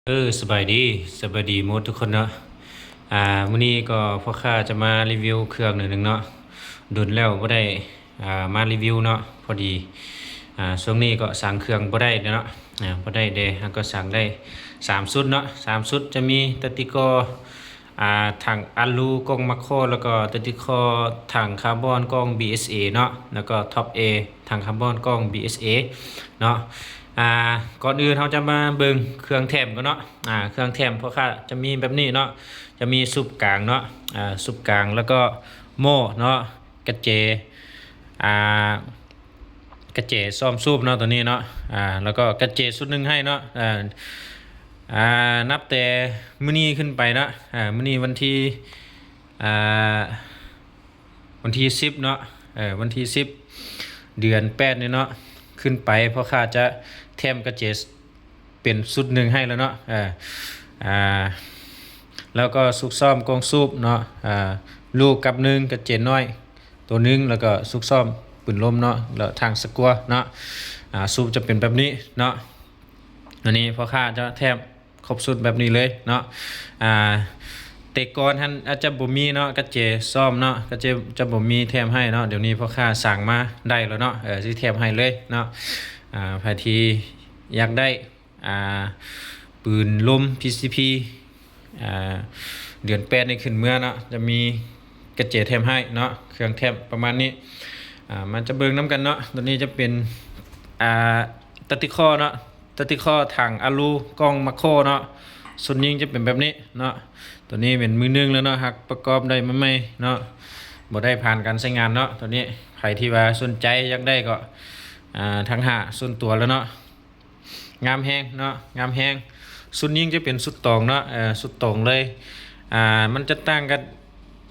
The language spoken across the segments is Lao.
ເອີ ສະບາຍດີ, ສະບາຍດີໝົດທຸກຄົນເນາະ. ອ່າ ມື້ນີ້ກໍພວກຂ້າຈະມາຣີວິວເຄື່ອງໜ້ອຍໜຶ່ງເນາະ. ດົນແລ້ວບໍ່ໄດ້ ອ່າ ມາຣີວິວເນາະ. ພໍດີ ອ່າ ຊ່ວງນີ້ກໍສັ່ງເຄື່ອງບໍ່ໄດ້ເນາະ. ອ່າ ບໍ່ໄດ້ເດ ເຮົາກໍສັ່ງໄດ້ສາມຊຸດເນາະ. ສາມຊຸດຈະມີຕະຕິກໍ ອ່າ ຖັງອາລູ ກ້ອງມາໂຄ ແລ້ວກໍຕະຕິຂໍ້ຖັງຄາບອນ ກ້ອງ ບີເອສເອ ເນາະ, ແລ້ວກໍທັອບເອ ຖັງຄາບອນ ກ້ອງ ບີເອສເອ ເນາະ. ອ່າ ກ່ອນອື່ນເຮົາຈະມາເບິ່ງເຄື່ອງແຖມກ່ອນເນາະ. ອ່າ ເຄື່ອງແຖມພວກຂ້າຈະມີແບບນີ້ເນາະ, ຈະມີສູບກາງເນາະ, ອ່າ ສູບກາງ ແລ້ວກໍໝໍ້ເນາະ, ກະເຈ ອ່າ ກະເຈຊ້ອມສູບເນາະ ໂຕນີ້ເນາະ. ອ່າ ແລ້ວກໍກະເຈຊຸດໜຶ່ງໃຫ້ເນາະ. ອ່າ ອ່າ ນັບແຕ່ມື້ນີ້ຂຶ້ນໄປເນາະ, ອ່າ ມື້ນີ້ວັນທີ ອ່າ ວັນທີສິບເນາະ, ເອີ ວັນທີສິບ ເດືອນແປດນີ້ເນາະ ຂຶ້ນໄປ ພວກຂ້າຈະແຖມກະເຈ ເປັນຊຸດໜຶ່ງໃຫ້ແລ້ວເນາະ. ເອີ ອ່າ ແລ້ວກໍຊຸກຊ້ອມກ້ອງສູບເນາະ, ອ່າ ລູກກັບໜຶ່ງ ກະເຈນ້ອຍໂຕໜຶ່ງ, ແລ້ວກໍຊຸກຊ້ອມປືນລົມເນາະ, ແລ້ວຖັງສະກົວເນາະ. ອ່າ ສູບຈະເປັນແບບນີ້ເນາະ. ອັນນີ້ພວກຂ້າຈະແຖມຄົບຊຸດແບບນີ້ເລີຍເນາະ. ອ່າ ແຕ່ກ່ອນຫັ້ນອາດຈະບໍ່ມີເນາະ ກະເຈຊ້ອມເນາະ, ກະເຈຈະບໍ່ມີແຖມໃຫ້ເນາະ. ດຽວນີ້ພວກຂ້າສັ່ງມາໄດ້ແລ້ວເນາະ, ເອີ ຊິແຖມໃຫ້ເລີຍເນາະ. ອ່າ ໃຜທີ່ຢາກໄດ້ ອ່າ ປືນລົມ ພີຊີພີ ອ່າ ເດືອນແປດນີ້ຂຶ້ນເມືອເນາະ, ຈະມີກະເຈແຖມໃຫ້ເນາະ, ເຄື່ອງແຖມປະມານນີ້. ອ່າ ມາຈະເບິ່ງນຳກັນເນາະ. ໂຕນີ້ຈະເປັນ ອ່າ ຕະຕິຄໍເນາະ, ຕະຕິຄໍຖັງອາລູ ກ້ອງມາໂຄເນາະ. ຊຸດຍິງຈະເປັນແບບນີ້ເນາະ. ໂຕນີ້ເປັນມືໜຶ່ງແລ້ວເນາະ, ຫາກປະກອບໄດ້ມາໃໝ່ເນາະ, ບໍ່ໄດ້ຜ່ານການໃຊ້ງານເນາະ. ໂຕນີ້ໃຜທີ່ວ່າສົນໃຈຢາກໄດ້ກໍ ອ່າ ທັກຫາສ່ວນຕົວແລ້ວເນາະ. ງາມແຮງເນາະ, ງາມແຮງ. ຊຸດຍິງຈະເປັນຊຸດຕອງເນາະ, ເອີ ຊຸດຕອງເລີຍ. ອ່າ ມັນຈະຕ່າງກັບ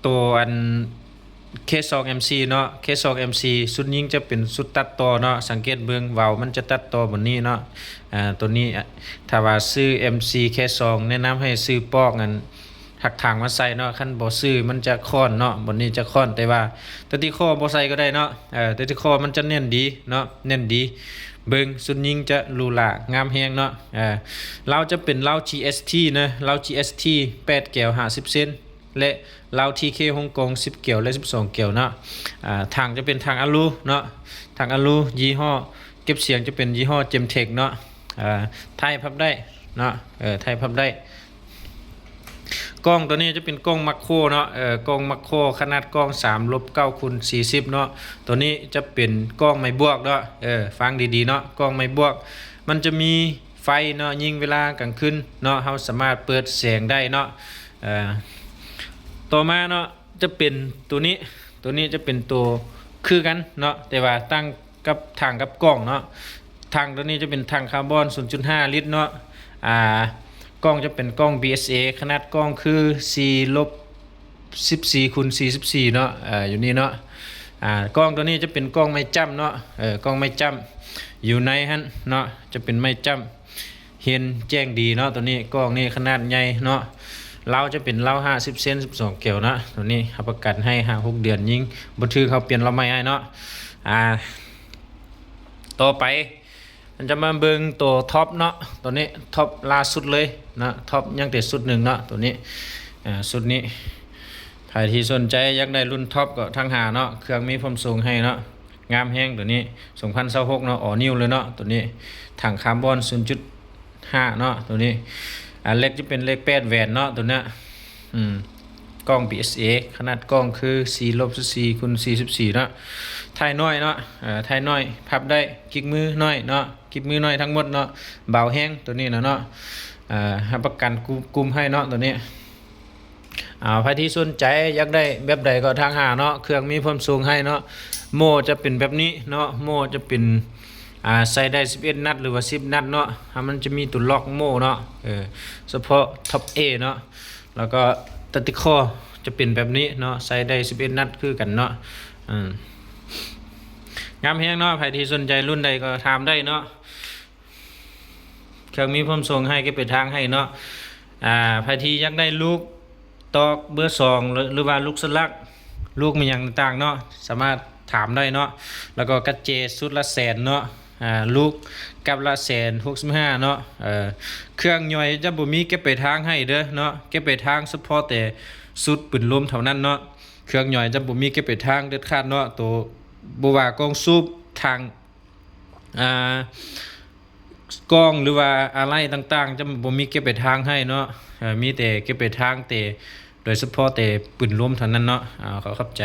ໂຕອັນ ເຄສອງເອັມຊີເນາະ, ເຄສອງເອັມຊີ ຊຸດຍິງຈະເປັນຊຸດຕັດຕໍ່ເນາະ. ສັງເກດເບິ່ງ ວາວມັນຈະຕັດຕໍ່ບ່ອນນີ້ເນາະ. ອ່າ ໂຕນີ້ ອ່າ ຖ້າວ່າຊື້ເອັມຊີ ເຄສອງ ແນະນຳໃຫ້ຊື້ປອກອັນ ຮັກຖັງມາໃສ່ເນາະ, ຄັນບໍ່ຊື້ມັນຈະຄ້ອນເນາະ, ບ່ອນນີ້ຈະຄ້ອນ. ແຕ່ວ່າຕະຕິຄໍບໍ່ໃສ່ກໍໄດ້ເນາະ, ເອີ ຕະຕິຄໍມັນຈະແໜ້ນດີເນາະ, ແໜ້ນດີ. ເບິ່ງ ຊຸດຍິງຈະຫຼູຫຼາງາມແຮງເນາະ. ເອີ ລາວຈະເປັນລາວ ທີເອັສທີ ເນາະ, ລາວ ທີເອັສທີ ແປດແກວ ຫ້າສິບເຊັນ ແລະ ລາວ ທີເຄ ຮົງກົງ ສິບແກວ ແລະ ສິບສອງແກວເນາະ. ອ່າ ຖັງຈະເປັນຖັງອາລູເນາະ, ຖັງອາລູ ຍີ່ຫໍ້ເກັບສຽງຈະເປັນຍີ່ຫໍ້ Gemtech ເນາະ. ອ່າ ທ້າຍພັບໄດ້ເນາະ, ເອີ ທ້າຍພັບໄດ້. ກ້ອງໂຕນີ້ຈະເປັນກ້ອງມາໂຄເນາະ, ເອີ ກ້ອງມາໂຄ ຂະໜາດກ້ອງ ສາມລົບເກົ້າຄູນສີ່ສິບເນາະ. ໂຕນີ້ຈະເປັນກ້ອງໄມ້ບວກເນາະ, ເອີ ຟັງດີໆເນາະ, ກ້ອງໄມ້ບວກ. ມັນຈະມີໄຟເນາະ, ຍິງເວລາກາງຄືນເນາະ, ເຮົາສາມາດເປີດແສງໄດ້ເນາະ. ເອີ ຕໍ່ມາເນາະ ຈະເປັນໂຕນີ້, ໂຕນີ້ຈະເປັນໂຕຄືກັນເນາະ, ແຕ່ວ່າຕ່າງ ກັບຖັງກັບກ້ອງເນາະ. ຖັງໂຕນີ້ຈະເປັນຖັງຄາບອນ ສູນຈຸດຫ້າລິດເນາະ. ອ່າ ກ້ອງຈະເປັນກ້ອງ ບີເອສເອ ຂະໜາດກ້ອງຄື ສີ່ລົບສິບສີ່ຄູນສີ່ສິບສີ່ເນາະ, ເອີ ຢູ່ນີ້ເນາະ. ອ່າ ກ້ອງໂຕນີ້ຈະເປັນກ້ອງໄມ້ຈ້ຳເນາະ, ເອີ ກ້ອງໄມ້ຈ້ຳ ຢູ່ໃນຫັ້ນເນາະ, ຈະເປັນໄມ້ຈ້ຳ. ເຫັນແຈ້ງດີເນາະ, ໂຕນີ້ກ້ອງນີ້ຂະໜາດໃຫຍ່ເນາະ, ລາວຈະເປັນລາວຫ້າສິບເຊັນ ສິບສອງແກວເນາະ. ໂຕນີ້ຮັບປະກັນໃຫ້ຫ້າຫົກເດືອນ, ຍິງບໍ່ຖືກເຮົາປ່ຽນລາວໃໝ່ໃຫ້ເນາະ. ອ່າ ຕໍ່ໄປເຮົາຈະມາເບິ່ງໂຕທັອບເນາະ, ໂຕນີ້ທັອບລ່າສຸດເລີຍເນາະ, ທັອບຍັງແຕ່ຊຸດໜຶ່ງເນາະ. ໂຕນີ້ ອ່າ ຊຸດນີ້ ໃຜທີ່ສົນໃຈຢາກໄດ້ລຸ້ນທັອບກໍທັກຫາເນາະ, ເຄື່ອງມີພ້ອມສົ່ງໃຫ້ເນາະ. ງາມແຮງໂຕນີ້ ສອງພັນຊາວຫົກເນາະ, ອໍນິວເລີຍເນາະ. ໂຕນີ້ຖັງຄາບອນ ສູນຈຸດຫ້າເນາະ, ໂຕນີ້ ອ່າ ເຫຼັກຈະເປັນເຫຼັກແປດແຫວນເນາະ ໂຕເນີ້ຍ. ອືມ ກ້ອງ ບີເອສເອ ຂະໜາດກ້ອງຄື ສີ່ລົບສິບສີ່ຄູນສີ່ສິບສີ່ເນາະ. ທ້າຍນ້ອຍເນາະ, ເອີ ທ້າຍນ້ອຍພັບໄດ້, ກິກມືນ້ອຍເນາະ, ກິກມືນ້ອຍທັງໝົດເນາະ, ເບົາແຮງໂຕນີ້ນະເນາະ. ເອີ ຮັບປະກັນກຸມ ກຸມໃຫ້ເນາະ ໂຕນີ້. ອ່າ ໃຜທີ່ສົນໃຈຢາກໄດ້ແບບໃດກໍທັກຫາເນາະ, ເຄື່ອງມີພ້ອມສົ່ງໃຫ້ເນາະ. ໂມ່ຈະເປັນແບບນີ້ເນາະ, ໂມ່ຈະເປັນ ອ່າ ໃສ່ໄດ້ສິບເອັດນັດ ຫຼືວ່າສິບນັດເນາະ, ຖ້າມັນຈະມີຕົວລັອກໂມ່ເນາະ, ເອີ ສະເພາະທັອບເອເນາະ. ແລ້ວກໍຕະຕິຄໍຈະເປັນແບບນີ້ເນາະ, ໃສ່ໄດ້ສິບເອັດນັດຄືກັນເນາະ. ອືມ ງາມແຮງເນາະ, ໃຜທີ່ສົນໃຈລຸ້ນໃດກໍຖາມໄດ້ເນາະ. ເຄື່ອງມີພ້ອມສົ່ງໃຫ້ເກັບປາຍທາງໃຫ້ເນາະ. ອ່າ ໃຜທີ່ຢາກໄດ້ລູກຕອກເບີສອງ ຫຼື ຫຼືວ່າລູກສະຫຼັກ ລູກແມ່ນຫຍັງຕ່າງໆເນາະ, ສາມາດຖາມໄດ້ເນາະ. ແລ້ວກໍກະເຈຊຸດລະແສນເນາະ, ອ່າ ລູກກັບລະແສນຫົກສິບຫ້າເນາະ. ເອີ ເຄື່ອງຍ່ອຍຈະບໍ່ມີເກັບປາຍທາງໃຫ້ເດີເນາະ, ເກັບປາຍທາງສະເພາະແຕ່ຊຸດປືນລົມເທົ່ານັ້ນເນາະ. ເຄື່ອງຍ່ອຍຈະບໍ່ມີເກັບປາຍທາງເດັດຂາດເນາະ. ໂຕບໍ່ວ່າກ້ອງສູບ ຖັງ ອ່າ ກ້ອງ ຫຼືວ່າອາໄຫຼ່ຕ່າງໆ ຈະບໍ່ມີເກັບປາຍທາງໃຫ້ເນາະ. ເອີ ມີແຕ່ເກັບປາຍທາງແຕ່ ໂດຍສະເພາະແຕ່ປືນລົມເທົ່ານັ້ນເນາະ. ອາ ຂໍຂອບໃຈ.